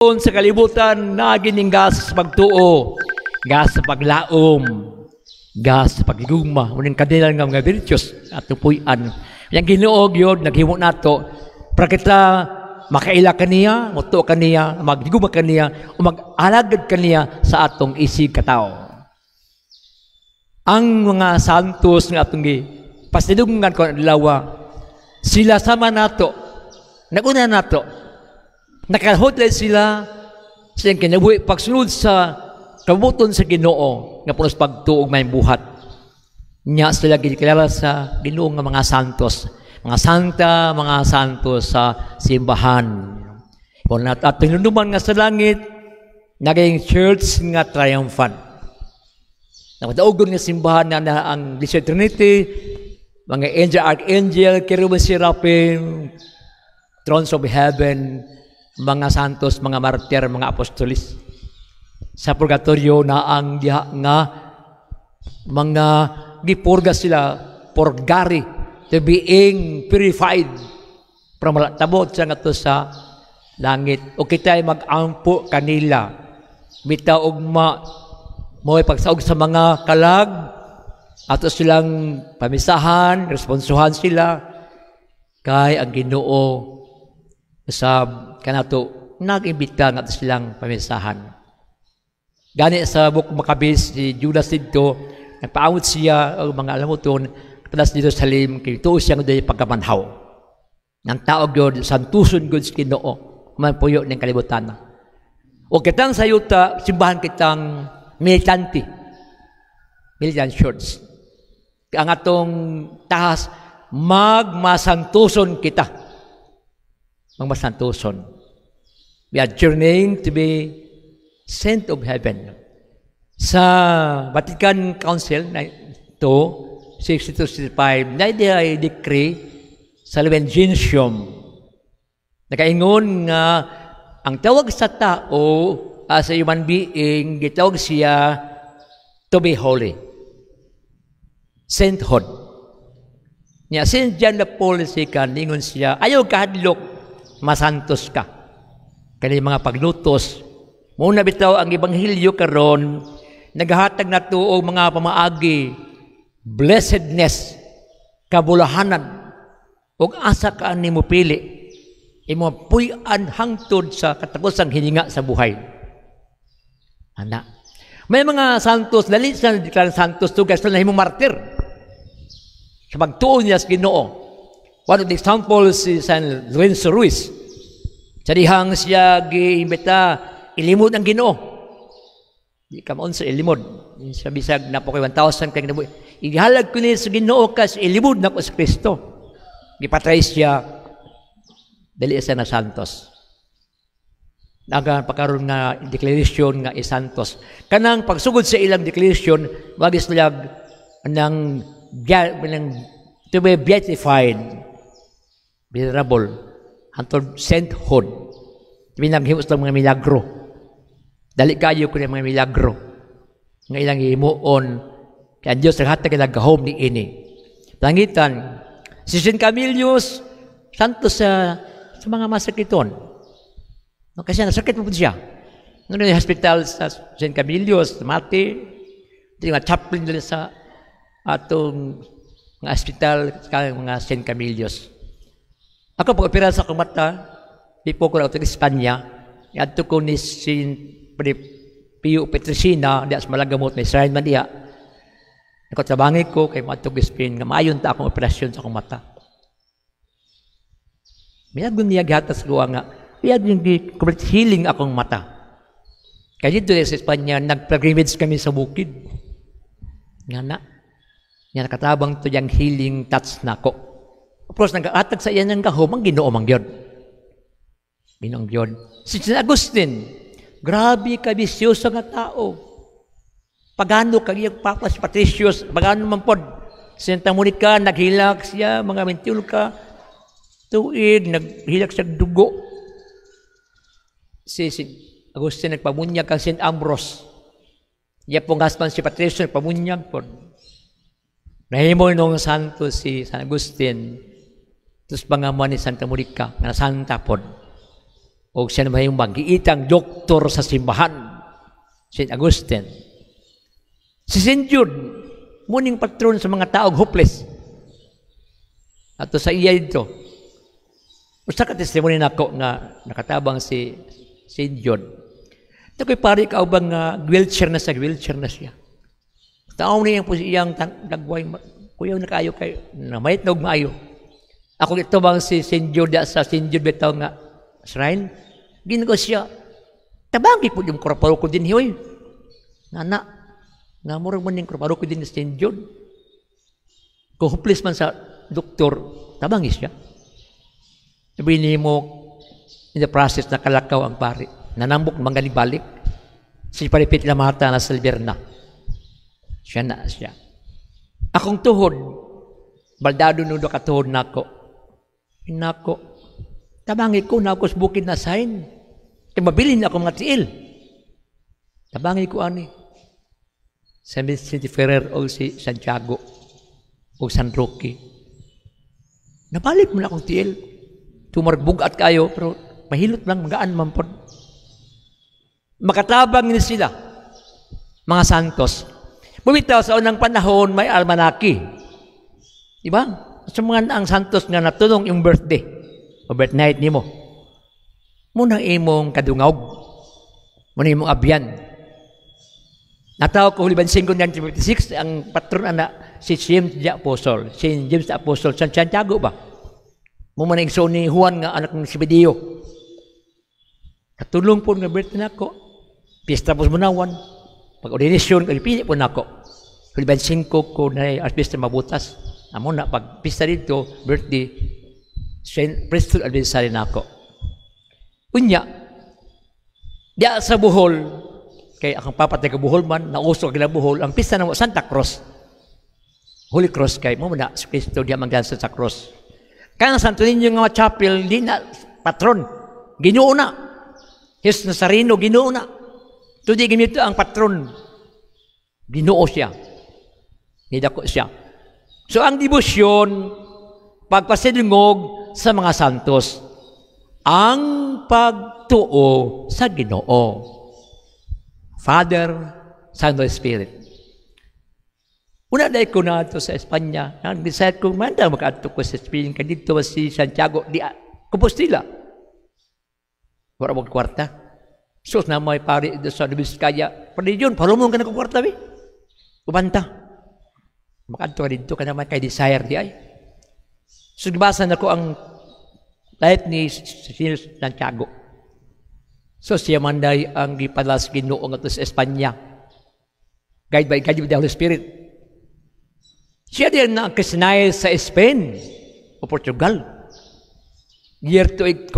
Higayon sa kalibutan nagining gas sa pagtuo, gas sa paglaom, gas sa paghigugma, uning kardinal nga mga virtues atong puy-an. Yang Ginoo gyud naghimo nato para kita makaila kaniya, mutuo kaniya, maghigugma kaniya, o mag-alagad kaniya sa atong isig katawo. Ang mga santos nga atong gi pasidunggan ko adlaw, sila sama nato, naguna nato, nakahudlay sila sa iyang kinabuhi pagsunod sa kabuton sa Ginoo nga puno sa pagtuo ug may buhat. Nya sila gikilala sa Ginoo nga mga santos, mga santa, mga santos sa simbahan. Kung nat at tinunduman nga sa langit, naging church nga triumphant. Nakadaugon nga simbahan na, na ang Blessed Trinity, mga angel, archangel, cherubim, seraphim, thrones of heaven, mga santos, mga martir, mga apostolis. Sa purgatorio na ang diha nga mga gipurga sila, purgari, to being purified para malatabot siya nga sa langit. O kita ay mag-ampo kanila. Bitaw ugma mo pagsaog sa mga kalag, ato silang pamisahan, responsuhan sila, kay ang Ginoo sa kanato nag-imbita nga silang pamisahan. Gani sa Book Maccabees, si Judas didto, nagpaamot siya og mga alamuton padas dito sa Jerusalem kay tuo siya nga pagkamanhaw. Ang tao gyud santuson gyud sa Ginoo man puyo ning kalibutan. O kitang sa yuta, simbahan kitang militante. Militant church. Ang atong tahas, magmasantuson kita. Magmasantuson. We are journeying to be saint of heaven. Sa Vatican Council to 6265, na ay decree sa Lumen Gentium. Nakaingon nga ang tawag sa tao as a human being, gitawag siya to be holy. Sainthood. Nya Saint John the Paul II, ningon siya, ayaw kahadlok, masantos ka. Kani mga paglutos. Muna bitaw ang ebanghelyo karon naghatag na og mga pamaagi, blessedness, kabulahanan, ug asa ka ani mo pili imo puy-an hangtod sa katapusang hininga sa buhay. Ana. May mga santos, dali sa deklara santos tugay sa nahimong martir. Sa pagtuo niya sa Ginoo. One of the examples si San Lorenzo Ruiz. Sa dihang siya giimbita ilimod ang Ginoo. Di ka maon sa ilimod. Sa bisag na po kay 1,000 kay kinabuhi. Igihalag ko ni sa Ginoo kas ilimod na ko sa Kristo. Gipatay siya, dali siya na santos. Naga pakaron nga declaration nga isantos. Kanang pagsugod sa ilang declaration, wagis sila ng, ng to be beatified, venerable, hantod sainthood. Pinaghimo sa mga milagro. Dali kayo ko mga milagro nga ilang himuon kay ang Dios naghatag ila gahom ni ini. Langitan si Saint Camillus, santos sa mga masakiton. No, kasi nasakit mo po siya. Noon yung hospital sa St. Camillus, mati, di nga chaplain nila sa atong mga hospital sa mga St. Camillus. Ako pag opera sa akong mata, di po ko na sa Espanya, adto ko ni St. Pio Petrosina, di sa Malagamot, may shrine man diha. Ako tabangi ko kay moadto ko Spain nga maayon ta akong operasyon sa akong mata. Miyag niya gihatag sa kuha nga miyag yung complete healing akong mata. Kaya dito sa Espanya, nag-pilgrimage kami sa bukid. Nga na. Nga nakatabang to yung healing touch nako. Of course, nag-atag sa iyan ng gahom, ang Ginoo man gyud. Ginoong gyud. Si St. Agustin, grabe ka bisyoso nga tao. Pagano kag iyang papa si Patricius, pagano man pod. Santa Monica, naghilak siya, mga 21 ka tuig, naghilak siya dugo. Si Agustin nagpamunyag kang St. Ambrose. Iya pong husband si Patricio nagpamunyag po. Nahimo nung santo si San Agustin. Tapos pangaman ni Santa Monica, nga santa pod. O siya naman yung magiitang doktor sa simbahan, St. Augustine. Si St. Jude, muning patron sa mga taong hopeless. Ato sa iya dito. Usa ka testimony nako nga nakatabang si St. Jude. Ito ko'y pare kaubang nga wheelchair na siya. Tao niya po iyang dagway, kuyaw na kayo kay namayit na og maayo. Ako ito bang si St. Jude sa St. Jude bitaw nga shrine, gingo siya. Tabangi po yung paroko din hoy. Nana, nga murag man yung paroko din ni St. Jude. Kung hopeless man sa doktor, tabangi siya. Sabihin mo, in the process na kalakaw ang pari. Nanambok mga balik. Si Paripit Lamata na silver na. Siya na siya. Akong tuhod, baldado nudo katuhod nako. Nako, tabangi ko na ako sa bukid na sign. Kaya mabilin ako mga tiil. Tabangi ko ani. Sa Vicente Ferrer o si Santiago o San Roque. Nabalik mo na akong tiil. Tumarbugat kayo, pero mahilot lang, magaan man po. Makatabang ni sila, mga santos. Bumitaw sa unang panahon, may almanaki. Diba? Sa mga ang santos nga natulong yung birthday o birth night nimo. Muna imong kadungog. Muna imong abyan. Natawag ko Hulyo 5, 1956, ang patron ana si James the Apostle. Si James the Apostle, San Santiago ba? Mo man ang ni Juan nga anak ng Zebedeo. Katulong po nga birthday nako. Pista po munawan. Pag ordinasyon, pili po nako. Hulyo 5 ko na artista mabutas. Amo na pag pista dito, birthday, Saint Priesthood anniversary nako. Unya, diya sa Bohol, kay akong papa taga Bohol man, nauso ang Bohol, ang pista ng Santa Cruz. Holy Cross kay mo na si Kristo diya manggansa sa cross. Kaya ang Santo Niño nga chapel di na patron, Ginoo na. Jesus Nazareno, Ginoo na. Tudi ginito ang patron. Ginoo siya. Nidako siya. So ang debosyon, pagpasilingog sa mga santos, ang pagtuo sa Ginoo. Father, Son, Holy Spirit. Una dahil ko na ito sa Espanya, nag-decide ko, manda makaadto ko sa Spain, kay dito si Santiago, di Compostela. Wala mo kwarta. Sus na may pari sa Vizcaya. Pwede yun, palumong ka na kong kwarta, be. Ubanta. Makaadto ka dito ka naman kay desire di ay. So, gibasa na ko ang life ni Santiago. So, siya manday ang gipadala sa Ginoo ngadto sa Espanya. Guide by the Holy Spirit. Siya din na ang Christianized sa Spain o Portugal. Year 44.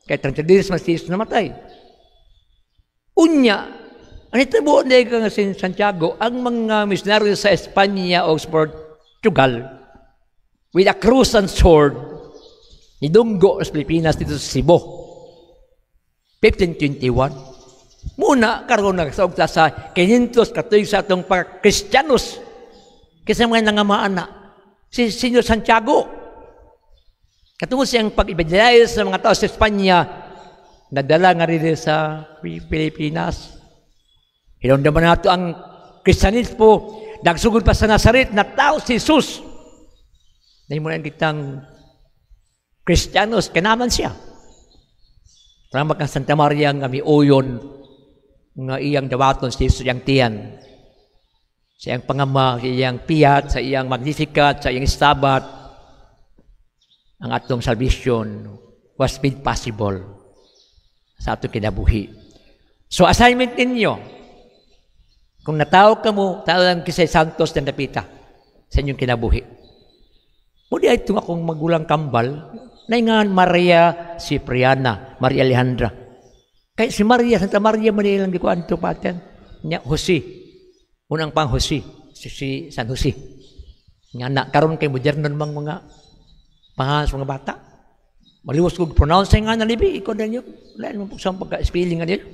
Kaya 30 days mas Jesus namatay. Unya, ang itabo na nga si Santiago, ang mga misyonaryo sa Espanya o sa Portugal, with a cross and sword, nidunggo sa Pilipinas dito sa Cebu. 1521. Muna, karon nagsaog sa 500 katuig sa atong pagkristiyanos. Kasi mga nangamaan na, si Senyor Santiago. Katungod siyang pag-evangelize sa mga tao sa Espanya, nadala nga rin sa Pilipinas. Hinumduman nato ang Kristiyanismo, nagsugod pa sa Nazaret, na tao si Jesus. Nahimo na kitang Kristiyanos, kanaman siya. Tama kang Santa Maria nga miuyon nga iyang dawaton si Jesus iyang tiyan. Sa iyang pangama, sa iyang piyat, sa iyang Magnificat, sa iyang Stabat, ang atong salvation was made possible sa atong kinabuhi. So assignment ninyo, kung natawag ka mo, tao lang kisay Santos ng Dapita sa inyong kinabuhi. Muli ay itong akong magulang kambal, naingan Maria Cipriana, Maria Alejandra. Kaya si Maria, Santa Maria, Manila lang di ko anto paten. Nya, Jose. Unang pang Jose, si San Jose. Nga na, karon kay moderno mang mga pangalan sa mga bata. Maliwas ko pronounce nga na libi, ikaw na niyo. Wala naman po sa pagka-spelling nga nila.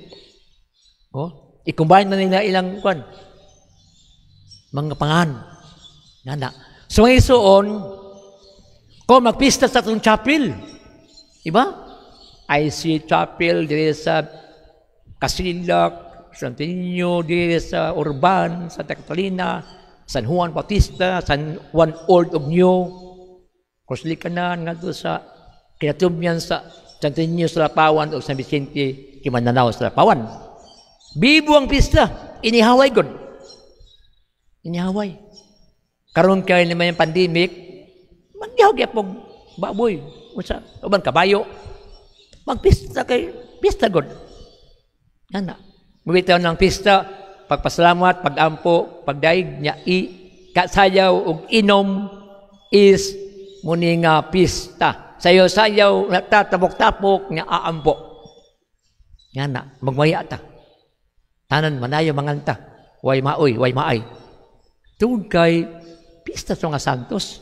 Oh, i-combine na nila ilang kwan mga pangan. Nana. So ngayon soon, kung magpista sa atong chapel, iba? IC Chapel diri sa Kasilak, San Antonio, diri sa Urban, Santa Catalina, San Juan Bautista, San Juan Old ug New, Croslikanan ngadto sa Kinatumyan sa San Antonio sa Lapawan o San Vicente Kimananaw sa Lapawan. Bibo ang pista, inihaway gud. Inihaway. Karon kay naman yung pandemic, magyahog gyapon baboy, unsa, uban kabayo. Magpista kay pista gud. Ana. Mubitaw ng pista, pagpasalamat, pagampo, pagdaig nya i kasayaw ug inom is muni nga pista. Sayaw-sayaw, nagtatabok-tapok nga aampo. Nga na, magmaya ta. Tanan manayo manganta. Way maoy, way maay. Tungod kay pista sa mga santos.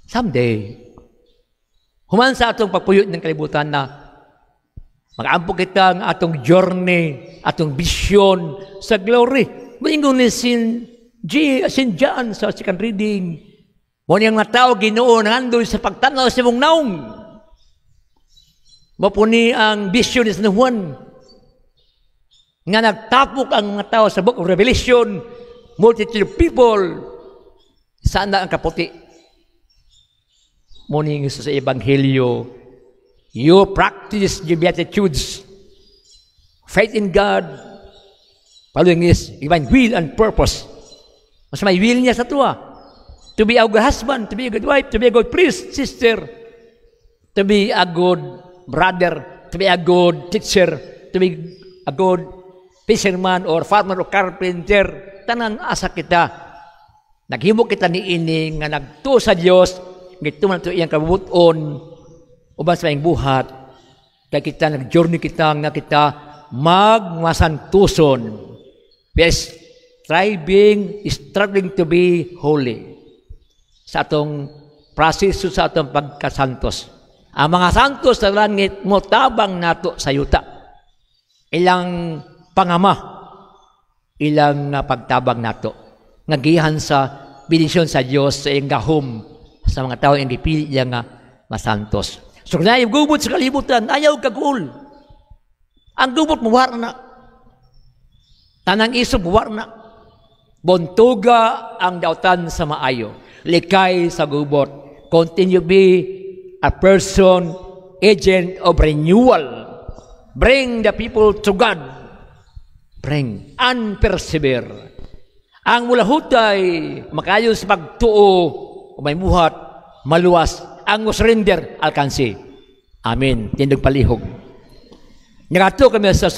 Someday, human sa atong pagpuyo ng kalibutan na mag-ampo kita ang atong journey, atong vision sa glory. Moingon ni Sin G, Sin John sa second reading, mo niyang mga tao Ginoo nangandoy sa pagtanaw sa imong naong. Mao ni ang vision ni San Juan nga nagtapok ang mga tao sa Book of Revelation, multitude of people, sana ang kaputi. Mo ni sa Ebanghelyo, you practice the Beatitudes, faith in God, following His divine will and purpose. Mas may will niya sa tuwa. To be a good husband, to be a good wife, to be a good priest, sister, to be a good brother, to be a good teacher, to be a good fisherman or farmer or carpenter. Tanan asa kita. Naghimo kita ni ini nga nagtuo sa Dios, gituman to iyang kabubuton uban sa iyang buhat kay kita nag-journey kita nga kita magmasantuson. We are striving, struggling to be holy sa atong proseso, sa atong pagkasantos. Ang mga santos sa langit mo tabang nato sa yuta. Ilang pangama, ilang pagtabang nato. Ngagihan sa bendisyon sa Dios sa iyang gahom sa mga tao ang gipili niya nga masantos. So kung ayaw gubot sa kalibutan, ayaw kagul. Ang gubot muwar na. Tanang isog muwar na. Buntuga ang dautan sa maayo. Likay sa gubot. Continue be a person, agent of renewal. Bring the people to God. Bring and persevere. Ang mulahutay, makayo sa pagtuo, o may buhat, maluwas, ang surrender, alkansi. Amen. Tindog palihog. Nagato kami sa